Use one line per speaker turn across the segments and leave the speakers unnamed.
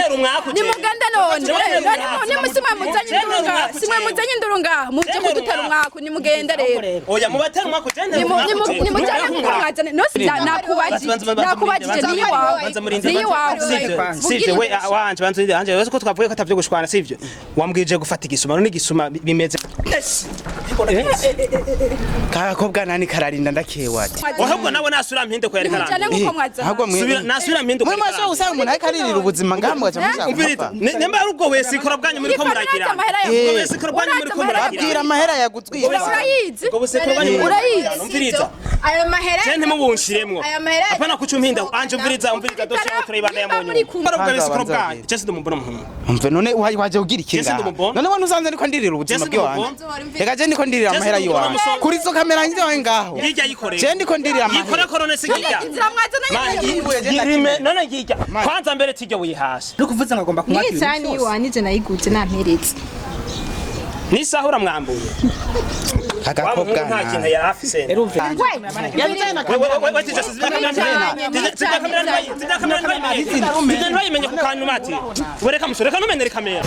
Jentera umwaku.
Nimugende none.
Jentera
None
umwaku.
nimusimwe muzanye
Jentera
induru ngaha.
umwaku,
Simwe
jewe.
muzanye induru ngaha. Muje
Jentera
kudutera
umwaku.
umwaku nimugende rero.
Oya, mubatera umwaku, jentera umwaku.
Nimujyane kuko mwazane. No nakubajije. Nakubajije ni iwawe. Ni iwawe.
Sivyo we wanje, banza urinde anje wese ko twavuye ko atavyo gushwana, sivyo? Wambwije gufata igisuma, none igisuma bimeze?
Kakobwa nani kararinda ndakewa ati.
Ahubwo nawe nasubira mpinde ko yari
Nimujyane
karanga.
nkuko mwazana.
Ahubwo mwe
Subira, nasubira mpinde.
Mwe mwasho usanga umuntu ariko aririra ubuzima ngaha mugaca mushaka
Umviriza,
gupfa.
nimba ari ubwo wese ikora bwanyu muri ko muragira.
Urazi amahera
Ubwo
yawe.
wese ikora bwanyu muri ko
Urazi amahera
muragira.
Babwira amahera yagutwira.
Urayizi.
Ubwo wese ikora bwanyu muri ko
Urayizi.
muragira. Umviriza.
Ayo mahera.
Je ntimubunshiremwo.
Ayo mahera.
Apana kuca umpinda anje, umviriza, umviriza, dosiye aho turayibana ya
Nimba
munyu.
muri kumwe.
Ubwo wese ikora
Banza,
bwanyu. Je sindumubona umuhungu.
Umve none waje ugira iki
Jesse
ngaha?
ndumubona.
None wani usanze niko ndirira ubuzima
Jesse
bw'iwanje.
ndumubona.
Reka je ndiko ndirira
Jesse
amahera
ndumubona
y'iwanje.
musonga.
Kuri izo kamera nje ngaho.
Ngirya yikoreye.
Je ndiko ndirira
Yikore
amahera.
korone si ngirya.
Inzira mwazana.
Yirime none ngirya. Kwanza mbere tijya wihasi.
Nukuvuza ngo agomba kumwaka
Ni isani iwanjye nayiguze namperetse.
Nisaha uramwambuye. Wa
Kagakobwa
muhungu nta kintu
nani.
yari afise.
Yabijyana
We we we we tijya sibya kamera ntibayi. Sibya kamera ntibayi. Sibya kamera ntibayi. Sibya ntibayimenye ku kantu mati. Wereka musore reka numenere kamera.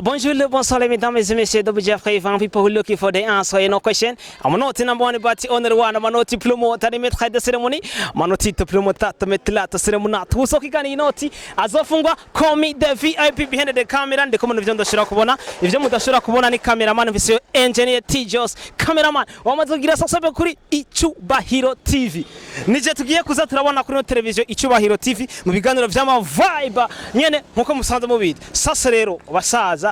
Bonjour, bonsoir, mesdames et messieurs, de Jeffrey Van people who looking for the answer in no question. I'm not number one, but only one. I'm not promoter, the maître de cérémonie. Manoti promoter, metla cérémonie. Tuso kigani inoti azofungwa call me the VIP behind the camera ndiko mu byo ndashobora kubona. Ivyo mudashobora kubona ni cameraman mfise engineer T Jos cameraman wamaze kugira subscribe kuri Icubahiro TV. Nije tugiye kuza turabona kuri no television Icubahiro TV mu biganiro vy'ama vibe nyene nkuko musanze mubizi. Sasa rero basaza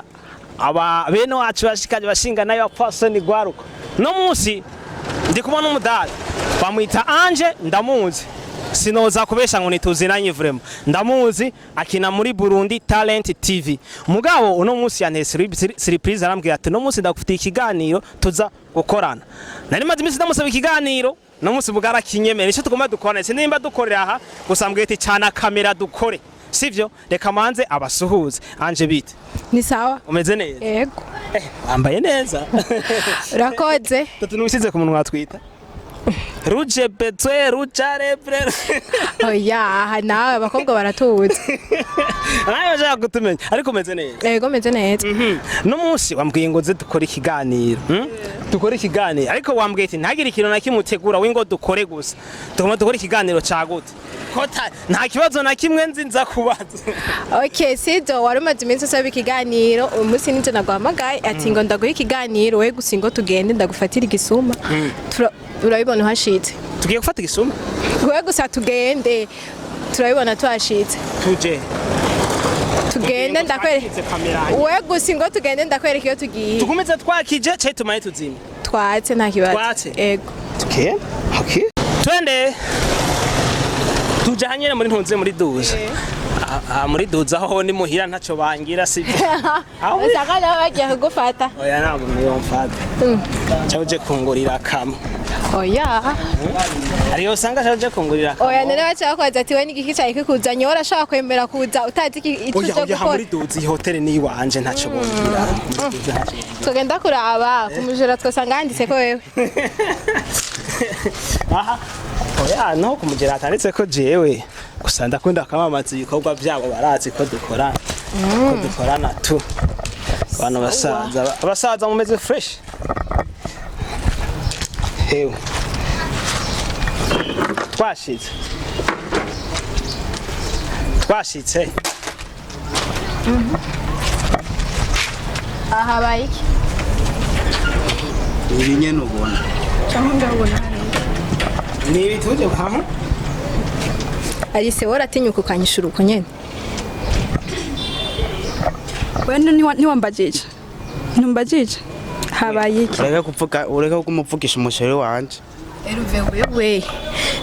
aba bene wacu bashikaje bashinga nayo apasoni gwaruka. No munsi ndi kumwe n'umudari bamwita Ange, ndamuzi, sinoza kubesha ngo nituzinanye, vraiment ndamuzi, akina muri Burundi Talent TV. Mugabo uno munsi yanteye surprise, arambwira ati no munsi ndagufitiye ikiganiro tuza gukorana. Nari maze iminsi ndamusaba ikiganiro, no munsi bugara kinyemera nicyo tugomba dukorana. Sinimba dukorera aha gusa, mbwira ati cana kamera dukore, sivyo? Reka manze abasuhuze. Ange, bite?
Ni sawa.
Umeze neza?
Yego.
Wambaye neza.
Urakoze.
Tatu nusize ku munwa twita Ruje betwe rujare bre.
Oya, aha nawe abakobwa baratuzi.
Nawe bashaka kutumenya, ariko umeze neza?
Yego, meze neza.
No munsi wambwiye ngo nze dukore ikiganiro, Dukore ikiganiro, ariko wambwiye ati ntagire ikintu na kimwe utegura we, ngo dukore gusa. Tugomba dukore ikiganiro cagute ko nta kibazo na kimwe nzi nza kubaza?
Okay, sido wari umaze iminsi usaba ikiganiro, uyu munsi ninjye naguhamagaye ati ngo ndaguhe ikiganiro we gusa ngo tugende ndagufatira igisuma. Urabibona uhashitse.
Tugiye gufata igisuma?
We gusa tugende turabibona tuhashitse.
Tuje.
Tugende ndakwereka.
Twakize kamera.
We gusa ngo tugende ndakwereka iyo tugiye.
Tugumize twakije cye tumaye tuzime?
Twatse nta kibazo.
Twatse?
Yego.
Okay. Okay. Twende. Tuja hanyene muri ntunze muri duza. Ah, muri duza aho ni muhira ntaco bangira, sibyo? Aho
Usanga nabo bagiye kugufata.
Oya, ntabwo niyomfata. Cyangwa uje kungurira kamwe.
Oya.
Ariyo usanga cyangwa uje kungurira kamwe.
Oya, none baca bakubaza ati we n'igiki cyawe kikuzanye, wowe urashobora kwemera kuza utazi icyo
Oya,
uje
oya,
gukora?
muri duza iyi hoteli ni iwanje, ntaco bongira. Muri Duza ntaco bongira.
Tugenda kuraba kumujura twasanga handitse ko wewe.
Aha. Oya, no kumugera hatanditse ko jewe. Gusa ndakunda kwamamaza ibikorwa byabo, barazi ko dukorana. Ko dukorana tu. Abantu basaza, abasaza mumeze fresh. Hewe. Twashitse. Twashitse.
Aha habaye iki?
Ibi nyene ubona.
Ni ibituje hamwe.
Alice, wowe uratinyuka ukanyishura uko nyene?
We ntiwambajije. Ntumbajije. Habaye iki?
Ureke kuvuga, ureke kumuvugisha umusheri wanje.
Eruve wewe,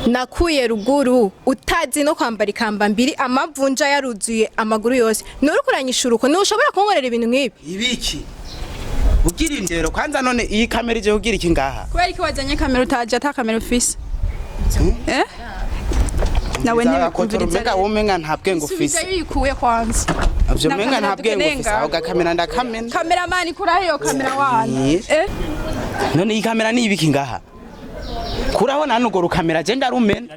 nakuye ruguru utazi no kwambara ikamba mbiri, amavunja yaruzuye amaguru yose, nuri kuranyishura uko? Ntushobora kunkorera ibintu nk'ibi.
Ibiki? Ugira indero kwanza, none iyi kamera ije kugira iki ngaha?
Kubera iki wazanye kamera utaje ata kamera ufise? Eh? Nawe
Nzabakotora.
ntibikumviriza.
Umenga womenga nta bwenge
Subiza
ufise.
bikuye kwanza.
Ivyo
Na
umenga
kamera
nta bwenge
dukeneye
ufise.
ngaha.
Aho gakamera ndakamena.
Kameramani, kuraho iyo kamera wana.
Eh.
Eh?
None iyi kamera ni ibiki ngaha? Kuraho nani urwo rukamera je ndarumena.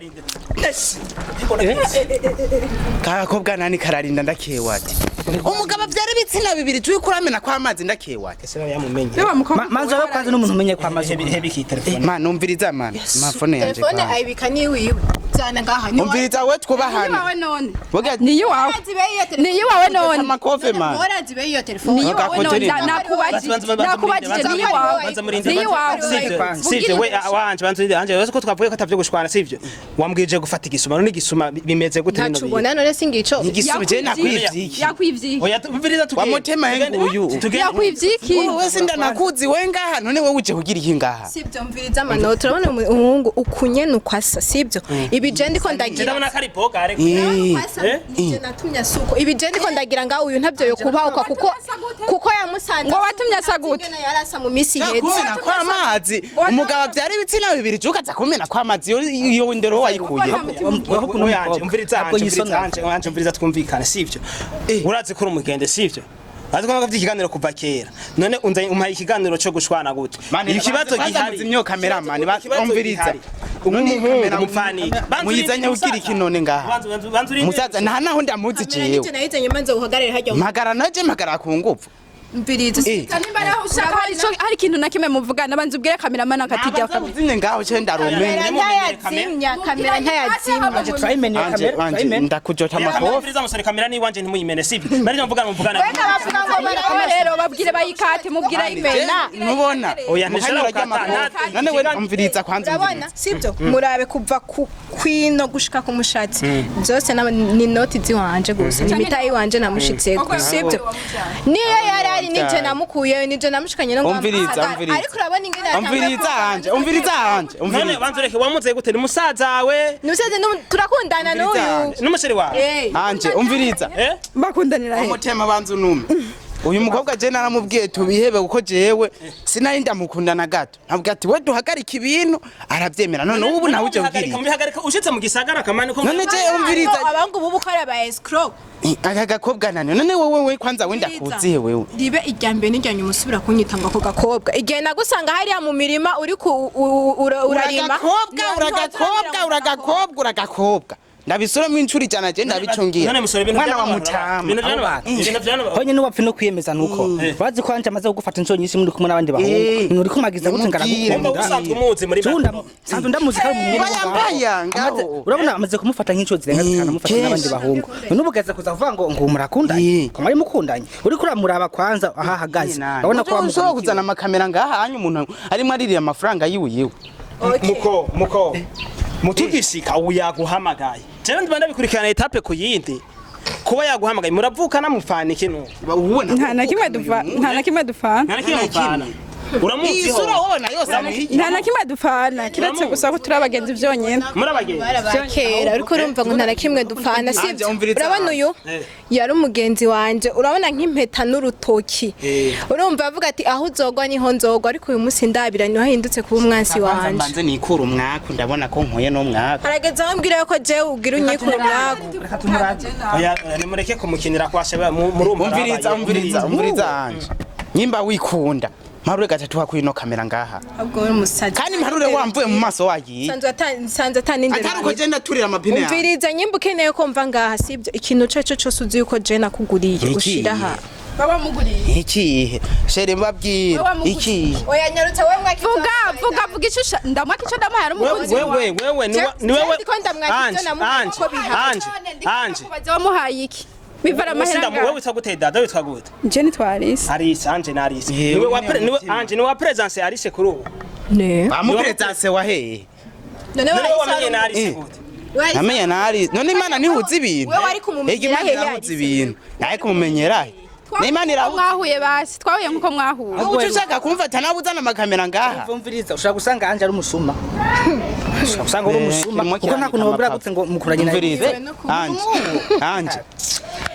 Kakobwa nani kararinda ndakewate. Umugabo avyara ibitsina bibiri turi kuramena kwa amazi ndakewate.
Ese nawe yamumenye.
Manzi wawe kwanza n'umuntu umenye kwa mazi.
Hebi ki telefone.
Man umviriza man. Mafone yanje.
Telefone ayibika ni wiwe zana ngaha ni
Umviriza we twubahane.
Niyiwawe none.
Boga
Niyiwawe. Niyiwawe none.
amakofe man.
Mora zibe iyo telefone.
Niyiwawe none. Nakubajije. Nakubajije niyiwawe. Niyiwawe.
Sivyo we wanje banzu anje wese ko twavuye ko atavyo gushwana sivyo. Wambwije gufata igisuma none igisuma bimeze gute bino
Ntacu
bintu?
ubona none singico.
Igisuma je nakwivye iki?
Yakwivye iki?
Oya umviriza tugende.
Wamutema henguyu.
Tugende.
Yakwivye iki?
Wowe wese ndanakuzi we ngaha none wowe uje kugira iki ngaha?
Sibyo mviriza amano turabona umuhungu ukunye nukwasa sibyo ibi je ndiko ndagira
Ndabona kari boga ariko.
Kwasa, nije natumye asuko ibi je ndiko ndagira ngaho uyu ntabyo yo kubahuka kuko yamusanze
Ngo watumye asa gute?
Ingene yarasa mu misi iheze
Kumena kwa amazi. Umugabo avyara ibitsina bibiri je ukaza kumena kwa amazi iyo ndero wayikuye.
Oya umviriza anje umviriza anje anje umviriza twumvikane sivyo. Urazi ko uri umugende sivyo? Urazi ko nagavye ikiganiro kuva kera. None unzanye umpaye ikiganiro cyo gushwana gute? Ikibazo gihari.
Muzimyo kamera man umviriza.
None kamera mupfani.
Muyizanye ugira iki none ngaha? Musaza nta naho ndamuzi jewe.
nije nayizanye manze uhagarare hajya
Magara naje magara ku nguvu.
mviriza
Nimba naho ushaka hari ikintu na kimwe muvugana banza ubwire kameramana akatijya
Abanza uzimye ngaho ce ndarumenya.
Ntayazimya kamera ntayazimya
Turayimenya
Anje
kamera.
anje
Turayimenya.
ndakujota amakofe.
Umviriza musore kamera ni wanje ntimuyimene sivyo? Bari muvugana muvugana.
Bavuga ngo
Kamera rero babwire bayikate mubwire ayimena.
Ntubona.
Oya, ntishobora
Muhanyura
gukata.
ry'amakofe. None we umviriza kwanza
urabona
umviriza.
sibyo murabe kuva ku kwino gushika ku mushatsi byose ni noti ziwanje gusa ni imitayi wanje namushitseko sibyo niyo yari ari nije namukuyeyo nije namushikanye no
Umviriza, umviriza.
ariko urabona ingene yatanguye
Umviriza anje, umviriza anje,
None
umviriza.
banzu reke wamuze gute ni musaza wawe
Nusaze turakundana n'uyu
n'umusore wawe?
Eh.
Anje umviriza.
Eh?
Bakundanira he?
Umutema banzu nume. Uyu mukobwa je naramubwiye tubihebe kuko jewe sinari ndamukunda na gato. Ntabwo ati we duhagarika ibintu aravyemera none ubu nawe uje kugira iki?
Mubihagarika ushitse mu gisagara kamani ko
None je umviriza
Abangu bubu ko ari aba escrow.
Aka gakobwa nani none wewe we kwanza wenda kuzihe wewe.
Ribe irya mbere n'irya nyuma usubira kunyita ngo ako gakobwa igihe nagusanga hariya mu mirima uri ku urarima
Uragakobwa uragakobwa uragakobwa uragakobwa. Ndabisuramo inshuro ijana je ndabicungira.
None musore ibintu
Mwana wa
by'abantu
mutama.
ibintu by'abantu ibintu by'abantu
Honye n'uwapfa no kwiyemeza nuko bazi ko anje amaze kugufata inshuro nyinshi muri kumwe n'abandi bahungu
Eh.
uri kumagiza gute
Mubwire.
Wumva
ngaragukunda
usanzwe umuzi muri
Tunda sanzwe ndamuzi kandi umwe
Bayambaya ngaho.
Urabona amaze kumufata nk'inshuro zirenga zitanu amufata
Kenshi.
n'abandi bahungu none ubu kuza kuvuga ngo ngo murakundanye
Eh.
ko mwari mukundanye uri kuramuraba kwanza aho ahagaze urabona ko
ushobora
wamukundiye
kuzana amakamera ngaha hanyu umuntu arimo aririra amafaranga yiwe yiwe.
Muko muko mutugishika ubu yaguhamagaye jewe ndaba ndabikurikirana etape ku yindi kuba yaguhamagaye muravukana mupfana iki nuko
Ubona
Nta na kimwe dufa nta na kimwe dufana.
nta na kimwe mupfana uramuzi
Iyi sura ubona yose ni
Nta na kimwe dufana kiretse gusa ko turi abagenzi byonyine.
muri abagenzi
kera ariko urumva ngo nta na kimwe dupfana
Anje,
sibyo
umviriza.
urabona uyu yari umugenzi wanje urabona nk'impeta n'urutoki urumva avuga ati aho uzogwa niho nzogwa ariko uyu munsi ndabira niho ahindutse kuba umwansi wanje
mbanze nikura umwaku ndabona ko nkuye n'umwaku.
harageze aho mbwira yuko jewe ugira unyikura umwaku
oya nimureke kumukinira kwa shaba murumva
Umviriza umviriza umviriza anje. Nyimba wikunda mparure gatatu hakuino kamera ngaha.
ahubwo uri umusazi
Kandi mparure wamvuye mu maso wagiye.
Sanzwe atanindera
Atari uko je ndaturira amapine yawe.
umviriza nyimba ukeneye ko mva ngaha sibyo ikintu cyo cyo cyose uzi yuko je nakuguriye
Iki?
ushira aha
Baba muguriye.
Ikihe? Shere mbabwira ikihe?
oya nyarutse wewe mwaki
Vuga vuga vuga icyo usha ndamwaka icyo ndamuhaye ari umukunzi
wewe
wawe.
wewe ni wewe
ndiko ndamwaka ivyo namuhaye
Anje
ko bihari.
Anje Anje
Kubaza wamuhaye iki? Bivara amahera
wewe
ngaha.
witwa gute dada witwa gute
Je nitwa Alice.
Alice Anje na Alice
Yewe,
niwe wa
niwe
niwe
mutima.
Anje niwe wa presence Alice kuri ubu
ne
Bamuperezanse wa hehe?
none
none wamenye na Alice
Eh.
gute
Namenye nari none Imana ntihuza ibintu.
Wewe wari kumumenyera
Ega Imana
he
irahuza
Alice?
ibintu. Naye kumumenyera he? Na Imana irahuza.
Mwahuye basi twahuye nkuko mwahuye.
Ubu ushaka kumfata nawe uzana amakamera ngaha.
Umviriza ushobora gusanga anje ari umusuma ushobora gusanga uri umusuma
Kirimo
kuko nta kuntu
kirandika
wabura gute ngo mukuranye na
Umviriza. Anje. Anje.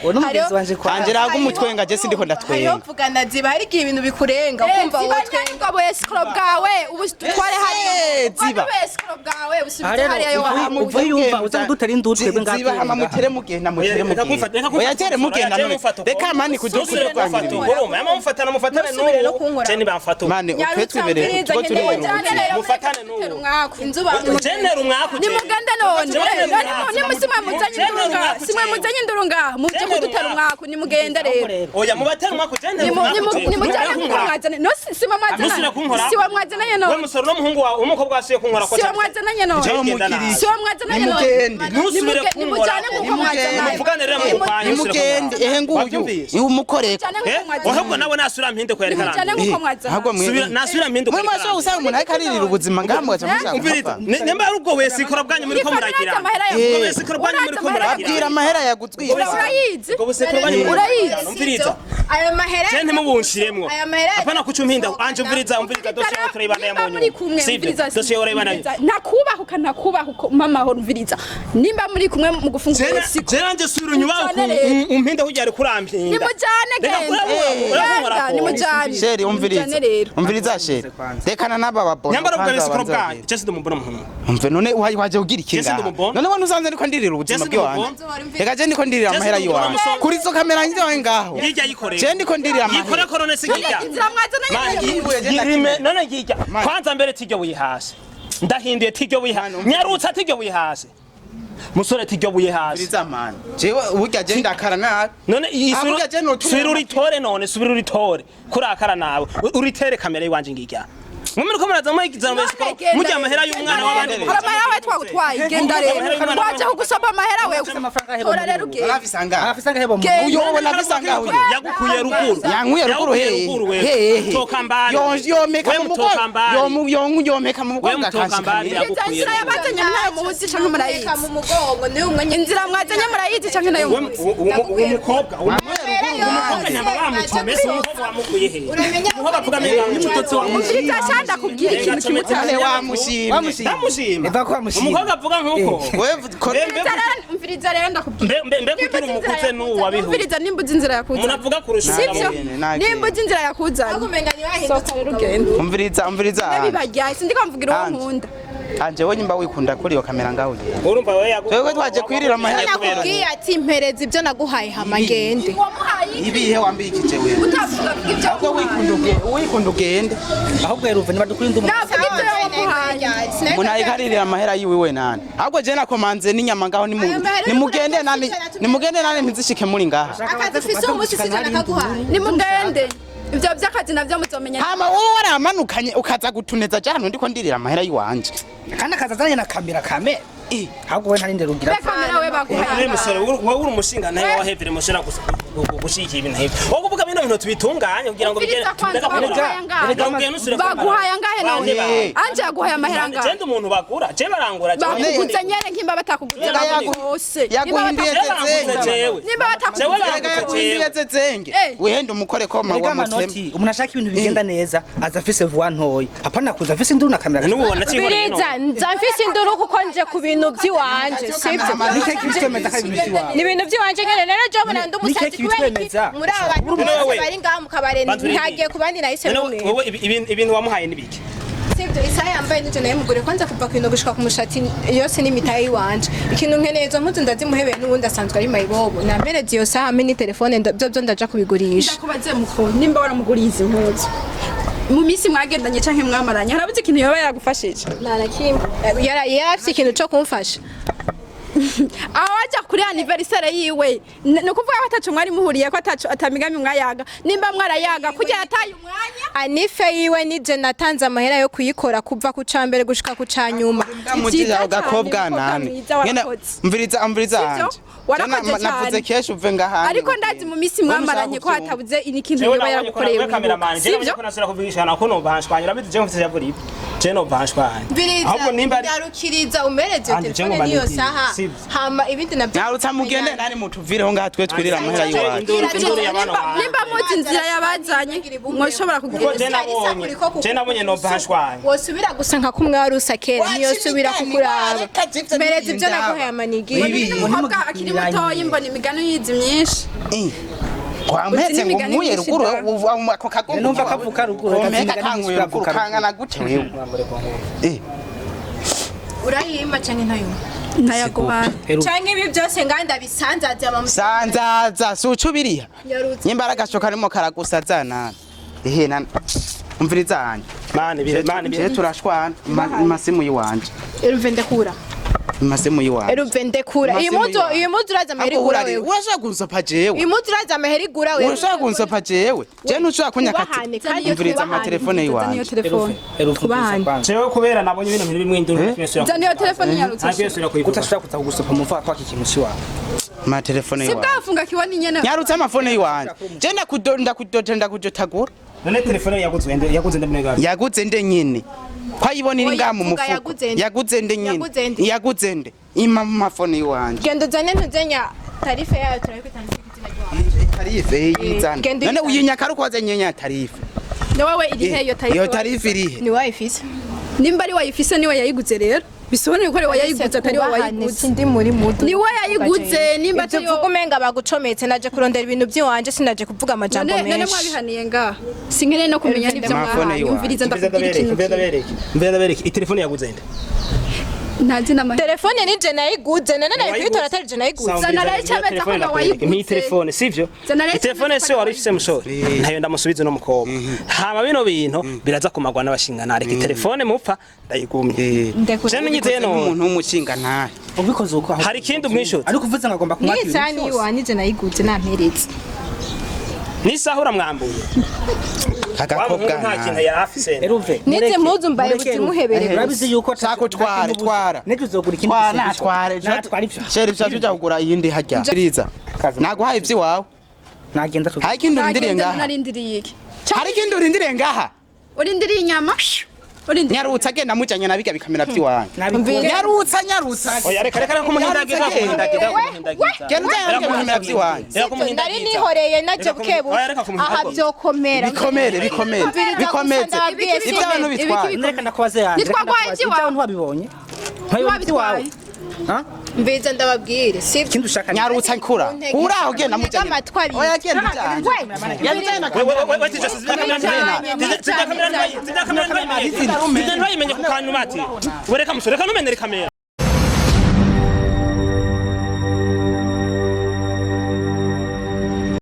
Uwo ni umugenzi wanje kwa
Angela agumutwenga je sindiko ndatwenga.
Hariho vugana ziba hari igihe ibintu bikurenga ukumva
Ziba
wotwenga.
nyarwo buesikoro bwawe ubu tutware hariya.
Eh, ziba.
Buesikoro bwawe usubize
Aha rero,
hariya yo wahamuye.
uvuye yumva uza kudutera induru twebwe ngaha
Ziba hama
turi
mutere mugenda mutere
Reka
mugenda.
kumfata, reka kumfata.
Oya tere mugenda
Oya,
none.
mufata uko.
Reka mani kugira
Ntusubire kumfata uko, urumva? Yama mufatana mufatane
Ntusubire no
n'ubu
kunkora.
je ntibamfata uko.
Mani utwe twibereye
Nyarutsa
tuko turi
mbwiriza,
mu
nkeneye
buzima.
Mufatane n'ubu.
Inzu bantu
Jenera umwaku je.
Nimugende none.
Jenera
None
umwaku.
nimusimwe muzanye induru ngaha. Simwe muzanye induru ngaha. Muje
Jenera
kudutera
umwaku.
umwaku nimugende rero.
Oya mubatera umwaku jenera umwaku.
Nimujyane kuko mwazanye. No simwe
Ntusubire
mwazanye.
kunkora.
Siwe mwazananye
We
none.
musore n'umuhungu wawe umukobwa wasuye kunkora ko
Siwe mwazananye none.
Je genda nabi.
Siwe mwazananye none.
Nimugende.
Ntusubire kunkora.
Nimujyane nkuko mwazananye.
Muvugane rero mu kwanyu.
Nimugende ehe nguyu.
Wabyumvise?
Umukoreko.
Nimujyane nkuko mwazananye.
Ahubwo nawe nasubira mpinde ko yareka
Nimujyane
arambwira.
nkuko mwazananye.
Ahubwo mwe.
Subira nasubira mpinde ko
Mwe
yareka
mwasho usanga umuntu ariko aririra ubuzima ngaha mugaca mushaka
Umviriza,
kumupfa.
nimba ari ubwo wese ikora bwanyu muri ko muragira.
Urazi amahera
Ubwo
yawe.
wese ikora bwanyu muri ko
Urazi amahera
muragira.
Babwira amahera yagutwitse.
Urayizi?
Ubwo wese ikora bwanyu muri ko
Urayizi?
muragira. Umviriza.
Ayo mahera
Je ntimubunshiremwo.
Ayo mahera
Apana kuca umpinda. Anje umviriza umviriza dosiye yawe turayibana ya
Nimba muri kumwe
munyu. Sivyo?
umviriza
Dosiye yawe urayibana.
Nakubahuka nakubahuka mama hora umviriza. Nimba muri kumwe mu gufungura siko.
Je nanje subira inyuma
Nimujyane rero.
umpinde kujya ari kurampinda.
Nimujyane
Reka
genda.
urankora
Genda
ko.
nimujyane.
Sheri umviriza.
Nimujyane rero.
Umviriza sheri. Rekana n'aba babona.
Nyambara ubwo
kwanza
wese ikora
babanze
bwanyu.
babwire.
Je sindumubona muhungu.
Umve none waje ugira iki
Jesse
ngaha?
ndumubona.
None wone usanze ndiko ndirira ubuzima
Jesse
bw'iwanje.
ndumubona.
Reka je ndiko ndirira
Jesse
amahera
ndumubona
y'iwanje.
musore.
Kuri izo kamera nziwawe ngaho.
Hirya yikoreye.
Je ndiko ndirira
Yikore
amahera.
ko none sigirya.
Inzira mwazananye nayo.
Yirime none ngijya.
Mani.
Kwanza mbere tiryo wihase. Ndahinduye tiryo wihase. Nyarutsa tiryo wihase. Musore tiryo wihase.
Umviriza mani. Jewe burya je ndakara nabi.
None
Avuga je notumira
subira uritore none subira uritore kurakara nawe uritere kamera yiwanje ngijya. Mwe ko muraza muyigizana
None
wese ko
genda
mujya
rero.
amahera y'umwana w'abandi.
Hari amahera wawe twagutwaye genda rero. Waje kugusaba amahera wewe. Tora rero ugende.
Arafise ngaha.
Arafise ngahe bo mu
Genda.
Uyo ubona afise ngaho uyo.
Yagukuye ruguru.
Yankuye ruguru
Yagukuye
hehe.
ruguru wewe.
Hehe.
Toka mbali.
Yomeka
We
mu
mutoka
mugongo.
mbali.
Yomeka mu
We
mugongo
mutoka mbali
akanshikana.
yagukuye.
Inzira yabazanye nayo muzi canke murayizi.
mu mugongo ni umwe nyine
Inzira mwazanye murayizi canke nayo muzi.
Uwo mukobwa uwo mukobwa nyamba bamucomese umukobwa wamukuye hehe. Umukobwa avuga amenga n'umutotsi wamushimye.
Umviriza shanda kubwira ikintu kimwe
None
cyane.
wamushimye.
Wamushimye.
Ndamushima.
Eva ko wamushima.
Umukobwa avuga nkuko.
Wewe
Umviriza rero ndakubwira.
Mbe mbe kugira umukuze n'uwo wabihuye.
Umviriza nimba uzi inzira yakuzanye.
Umuntu avuga kurusha
Sivyo?
Nagende.
Nimba uzi inzira yakuzanye.
umenga
Sohoka rero ugende.
Umviriza umviriza.
Ndabibajyaye sindiko mvugira uwo
Anje.
nkunda.
Anje we nyimba wikunda kuri iyo kamera ngaho ugenda.
Urumva wewe yagu.
Twebwe twaje kwirira amahera
nakubwiye ati mpereza ibyo naguhaye hama ngende
Wamuhaye
Ibihe wambikije wewe.
utavuga ibyo
Ahubwo wikunda ugende, wikunda ugende.
Ahubwo rero uve niba dukunda umuntu.
Navuga ibyo wamuhaye.
Umuntu ariko aririra amahera yiwe we nani. Ahubwo je nakomanze n'inyama ngaho ni nimugende nani nimugende nani ntizishike muri ngaha.
Akazi ufise umunsi sije nakaguhaye.
Nimugende. Ibyo by'akazi nabyo muzomenya.
Hama wowe waramanukanye ukaza gutuneza je hano ndiko ndirira amahera yiwanje.
Kandi akaza azanye na kamera kame. Ahubwo we ntarinde rugira.
Be kamera we baguhaye.
Uri musore wowe uri umushinga nawe wahevere mushira gushikira ibintu nk'ibyo. Wowe kuvuga bino bintu tubitunganye kugira ngo bigere.
Umviriza kwanza baguhaye angahe? Baguhaye angahe none? Anje yaguhaye amahera angahe?
Jenda umuntu bagura, je barangura je.
Bakuguze nyene nkimba batakuguze bose.
Yaguhinduye
Je baranguze
zezenge.
jewe.
Nimba batakuguze
Jewe
Erega
baranguze
yaguhinduye
jewe.
zezenge.
Eh.
Wihende umukore ko
Erega
mawa
amanoti
mutema.
umuntu ashaka ibintu bigenda neza aza afise vuba ntoya apana kuza afise induru na kamera.
N'ubu nakiboneye
Biriza nza mfise induru kuko nje ku bintu by'iwanje sivyo
Ni keke bitwemeza ko ari ibintu by'iwawe.
ni ibintu by'iwanje nyene rero je ubona ndi
Ni
umusazi
keke
kubera iki
bitwemeza.
muri aba bantu
None
bose
wewe.
bari ngaha mu kabare
Bantu uri
ntagiye ku bandi nahise
None
mumwe
wowe ibintu wamuhaye nibiki?
sivyo isaha yambaye n'ivyo nayo mugure kwanza kuva ku bintu gushika ku mushati yose n'imitahe yiwanje ikintu nkeneye izo mpuzu ndazimuhebeye n'ubundi asanzwe ari mayibobo nampereza iyo saha hamwe n'itelefone byo byo ndaja kubigurisha
Ndakubaze muko nimba waramuguriye izi mpuzu. Mu minsi mwagendanye canke mwamaranye harabuze ikintu yoba yaragufashije.
nta na kimwe yarafise ikintu co kumfasha
Aho waja kuri anniversaire yiwe ni ukuvuga ko ataco mwari muhuriye ko ataco atamigambi mwayaga nimba mwarayaga kugira yataye umwanya
anife yiwe nije natanze amahera yo kuyikora kuva ku ca mbere gushika ku ca nyuma
Mugize
Vyiza
agakobwa
cane, mukobwa
nani.
mwiza
Ngene
warakoze.
umviriza umviriza
Sivyo?
anje.
Warakoze
Je navuze
cane.
kenshi uve ngaha.
ariko ndazi mu minsi mwamaranye ko hatabuze ikintu
Jewe
yoba
nabonye ko
yaragukoreye
nawe cameraman, je nabonye
sivyo
ko nasubira kuvugisha nako nobanshwanyura bize je mfite javuri. Je no vanshwanye.
Mbiriza,
Ahubwo nimba ari
ndarukiriza umereze iyo
Anje,
telefone
ngomba
niyo
ndindire,
saha
sivyo.
hama ibindi nabyo
Nyarutsa mugende nani mutuvireho ngaha twe twirira amahera y'iwacu.
Induru y'abana banjye.
Nimba muzi inzira yabazanye mwoshobora
Kuko
kugira
je nabonye, je nabonye no vanshwanye.
Wosubira gusa nka kumwe wari usa kera, ntiyosubira kukuraba.
Reka jivyo
Mpereza ibyo
n'ibindi.
naguhaye amanigi.
Ibi.
Umukobwa akiri mutoya mbona imigani yizi myinshi.
Wampetse ngo
Uzi n'imigani
nkuye
myinshi
ruguru
da.
ako kagongo.
Numva kavuka ruguru, reka
Kompeka
imigani
kankuye
myinshi
ruguru
kavuka
kangana gute wewe? Eh,
Urayimba canke ntayumva?
Ntayaguhaye.
Canke ibi byose nganda bisanzaze ama
Sanzaza sucu biriya.
Nyarutsa.
Nyimba aragasho karimo karagusaza nani. Ehe nani. Umviriza hanje.
Mani bire, mani
Je
bire.
turashwana masimu yiwanje.
Eruve ndekura.
Masimu yiwanje.
Eruve ndekura. Iyi
Masimu
muzu,
yiwanje.
iyi muzu uraza amahera
Ahubwo
igura
urari
wewe.
urashaka kunsopa jewe.
Iyi muzu uraza amahera igura wewe.
Urashaka kunsopa jewe. Je ntushaka kunyakati.
Twubahane, kandi
Umviriza
twubahane.
amatelefone
Zana iyo
yiwanje.
telefone.
Twubahane.
Jewe kubera nabonye ibintu biri bimwe induru ntasubira.
Zana iyo telefone nyarutsa.
Ntasubira kuyivuga.
Utashobora kuza kugusopa mu mva kwaka ikintu ciwawe.
Amatelefone
Si
yiwanje.
bwafunga kibona inyene.
Nyarutsa amafone yiwanje. Je ndakudota ndakudotagura.
None telefone yaguze nde, yaguze nde mune gabi?
Yaguze nde nyene? Kwayibona iri
Oya,
ngaha mu
vuga
mufuko.
yaguze nde.
Yaguze nde nyene?
Yaguze nde.
Yaguze nde? Ima mu mafone yiwanje.
Genda uzane ntuzenya tarife yayo turayikwitangira izina ryawe.
Tarife yizana.
Genda
None
uyizane.
uyinyaka uko wazanye nya tarife.
Ni wowe irihe iyo tarife?
Iyo tarife irihe?
Ni wayifise.
Nimba ari wayifise niwe yayiguze rero. Bisobanuye ko ari wayayiguze atari wowe wayiguze.
Sindi muri mudu.
Ni we yayiguze nimba
Ibyo
atari
uvuga
wowe.
umenga bagucometse, naje kurondera ibintu by'iwanje, sinaje kuvuga amajambo
None none
menshi.
mwabihaniye ngaha. Sinkeneye no kumenya n'ibyo
Amafone
mwahanye.
yiwanje.
Umviriza ndakubwira ikintu
Mbe
kimwe.
ndabereke. Mbe ndabereke. Itelefone yaguze nde?
Ntazi n'amahera.
Telefone ni je nayiguze, none nari kuyitora atari je nayiguze.
Zana rero icemeza ko wayiguze.
Mi telefone sivyo?
Zana rero
Telefone
icemeza
si
ko
wari ufise musore. Ntayo ndamusubize no mukobwa. Hama bino bintu biraza kumagwa n'abashinga nareka telefone mupfa ndayigumye.
Ndekura.
Je nyizeye no.
Umuntu w'umushinga ntahe.
Ubikoze uko aho.
Hari ikindi umwishuza?
Ariko uvuze ngo agomba kumwaka
Ni isani yiwanje je nayiguze namperetse.
N'isaha uramwambuye. Wa
Agakobwa
muhungu nta kintu
ntahe.
yari afise.
Eruve.
Nize mpuzu mbaye buzimuhebere.
Urabizi yuko
Sako tware twara.
Nejo uzogura ikindi
Twara
gisengesho.
tware.
Natwara ivyo.
Sheri bya tujya kugura iyindi hajya. Riza. Naguhaye ivy'iwawe.
Nagenda tuvuge.
Hari ikindi urindiriye
Nagenda
ngaha.
narindiriye iki?
Hari ikindi urindiriye ngaha.
Urindiriye inyama? Urindiriye.
Nyarutsa agenda mujanye na biga bikamera vy'iwanyu.
Nabikora.
Nyarutsa nyarutsa.
Oya reka reka reka kumuhindagiza kumuhindagiza kumuhindagiza.
Genda ujanye na biga bikamera vy'iwanyu.
Reka kumuhindagiza.
Nari nihoreye naje bukebuke.
Oya, reka kumuhindagiza.
Aha byokomera.
Bikomere bikomere.
Umviriza gusa
Bikomeze.
ndababwiye
Ibyo abantu
simbe.
bitwara.
Reka ndakubaze yanjye.
Nitwagwaye iby'iwawe.
Ibyawe ntiwabibonye. Ntiwabibonye iby'iwawe. Ha?
Mbiza ndababwire sivyo.
Ikindi ushaka ni
Nyarutsa nkura. Uraho genda mujanye.
Amatwi abiri.
Oya genda ujanye. Genda ujanye na
We we we we tije sizira kamera ntibayimenye. Sizira kamera ntibayimenye. Sizira kamera ntibayimenye ku kantu bati. Wereka musore reka numenere kamera.